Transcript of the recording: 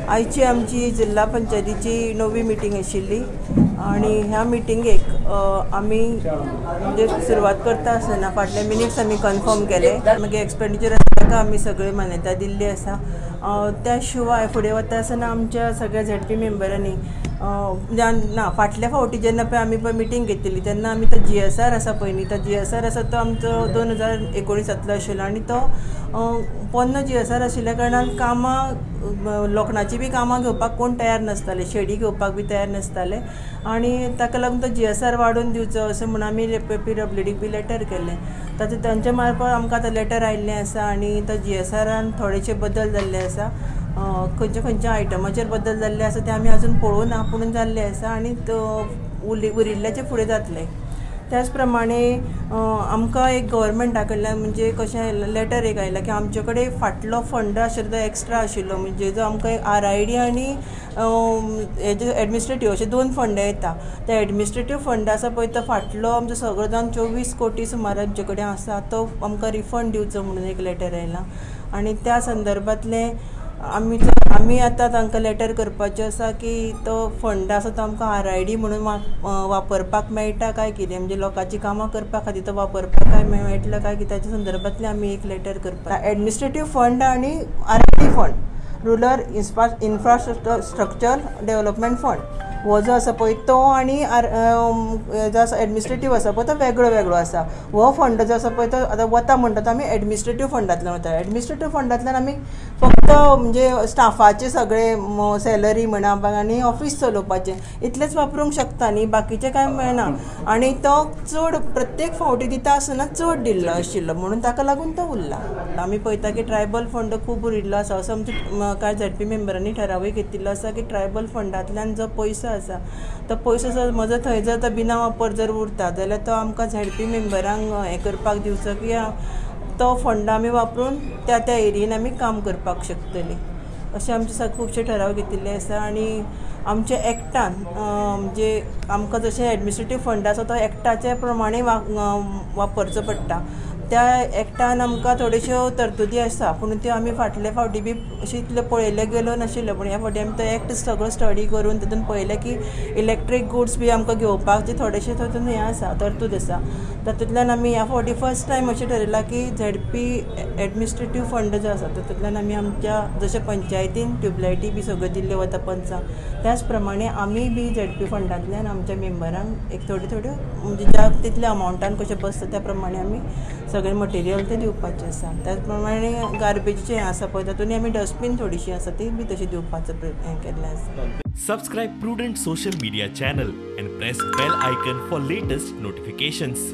आयची आमची जिल्हा पंचायतीची 9वी मिटींग आशिल्ली आनी ह्या मिटिंगेक आमी म्हणजे सुरवात करता आसतना फाटले मिनिट्स आमी कन्फर्म केले. मागीर एक्सपेंडिचर आसा ताका आमी सगळे मान्यता दिल्ली आसा. त्या शिवाय फुडें वता आसतना आमच्या सगळ्या झेडपी मेंबरांनी ना फाटल्या फावटी जेन्ना पळय आमी पळय मिटींग घेतिल्ली तेन्ना आमी तो GSR आसा पळय न्ही, तो GSR आसा तो आमचो 2019 आशिल्लो आनी तो पोन्नो GSR आशिल्ल्या कारणान कामां लोखणाची बी कामां घेवपाक कोण तयार नासताले, शेडी घेवपाक बी तयार नासताले आनी ताका लागून तो GSR वाडोवन दिवचो अशें म्हूण आमी PWDक बी लेटर केल्लें. ताचे तांचे मार्फत आमकां आतां लेटर आयिल्लें आसा आनी तो GSRान थोडेशे बदल जाल्ले आसा. खंयच्या खंयच्या आयटमाचेर बदल जाल्ले आसा ते आमी अजून पळोवना, पूण जाल्ले आसा आनी उरिल्ल्याचे फुडें जातले. त्याच प्रमाणे आमकां एक गव्हर्मेंटा कडल्यान म्हणजे कशें लेटर एक आयलां की आमचे कडेन फाटलो फंड आशिल्लो तो एक्स्ट्रा आशिल्लो, म्हणजे जो आमकां एक RID आनी हेजे एडमिनिस्ट्रेटीव अशे 2 फंड येता. ते एडमिनिस्ट्रेटीव फंड आसा पळय तो फाटलो आमचो सगळो जावन 24 कोटी सुमार आमचे कडेन आसा, तो आमकां रिफंड दिवचो म्हणून एक लेटर आयलां आनी त्या संदर्भांतलें आमी आतां तांकां लेटर करपाचें आसा की तो फंड आसा तो आमकां RID म्हणून वापरपाक मेळटा काय कितें, म्हणजे लोकांची कामां करपा खातीर तो वापरपाक काय मेळटलो काय कितें, ताच्या संदर्भांतलें आमी एक लेटर करपाक. एडमिनिस्ट्रेटीव फंड आनी RID fund, rural infrastructure development fund हो जो आसा पळय तो आनी जो आसा एडमिनिस्ट्रेटीव आसा पळय तो वेगळो वेगळो आसा. हो फंड जो आसा पळय तो आतां वता म्हणटा तो आमी एडमिनिस्ट्रेटीव फंडांतल्यान वता. एडमिनिस्ट्रेटीव फंडांतल्यान आमी फक्त म्हणजे स्टाफाचे सगळे सॅलरी म्हणा आनी ऑफीस चलोवपाचें इतलेंच वापरूंक शकता न्ही, बाकीचें कांय मेळना. आनी तो चड प्रत्येक फावटी दिता आसतना चड दिल्लो आशिल्लो म्हणून ताका लागून तो उरला. आमी पळयता की ट्रायबल फंड खूब उरिल्लो आसा असो आमच्या कांय झेडपी मेंबरांनी ठरावूय घेतिल्लो आसा की ट्रायबल फंडांतल्यान जो पयसो आसा तो पयसो जर म्हजो थंय जर तो बिना वापर जर उरता जाल्यार तो आमकां झेडपी मेंबरांक हें करपाक दिवचो की तो फंड आमी वापरून त्या त्या एरियेन आमी काम करपाक शकतली अशें आमचे खुबशे ठराव घेतिल्ले आसा. आनी आमच्या एक्टान म्हणजे आमकां जशें एडमिनिस्ट्रेटीव फंड आसा तो एक्टाच्या प्रमाणे वापरचो पडटा, त्या एक्टान आमकां थोड्योश्यो तरतुदी आसा पूण त्यो आमी फाटले फावटी बी अशें इतलें पळयलें गेलो नाशिल्लो, पूण ह्या फावटी आमी तो एक्ट सगळो स्टडी करून तातूंत पळयलें की इलेक्ट्रीक गुड्स बी आमकां घेवपाक जे थोडेशे तातूंत हें आसा तरतूद आसा. तातूंतल्यान आमी ह्या फावटी फर्स्ट टायम अशें ठरयलां की झेडपी एडमिनिस्ट्रेटीव फंड जो आसा तातूंतल्यान आमी आमच्या जशें पंचायतीन ट्युबलायटी बी सगळ्यो दिल्ल्यो वता पंचांक त्याच प्रमाणे आमी बी झेडपी फंडांतल्यान आमच्या मेंबरांक एक थोड्यो थोड्यो म्हणजे ज्या तितल्या अमावंटान कशें बसता त्या प्रमाणे आमी सगळें मटेरियल तें दिवपाचें आसा. त्याच प्रमाणे गार्बेजीचें हें आसा पळय तातूंत आमी डस्टबीन थोडीशी आसा ती बी तशी दिवपाचो प्रयत्न केल्लें आसा. Subscribe Prudent social media channel and press bell icon for latest notifications.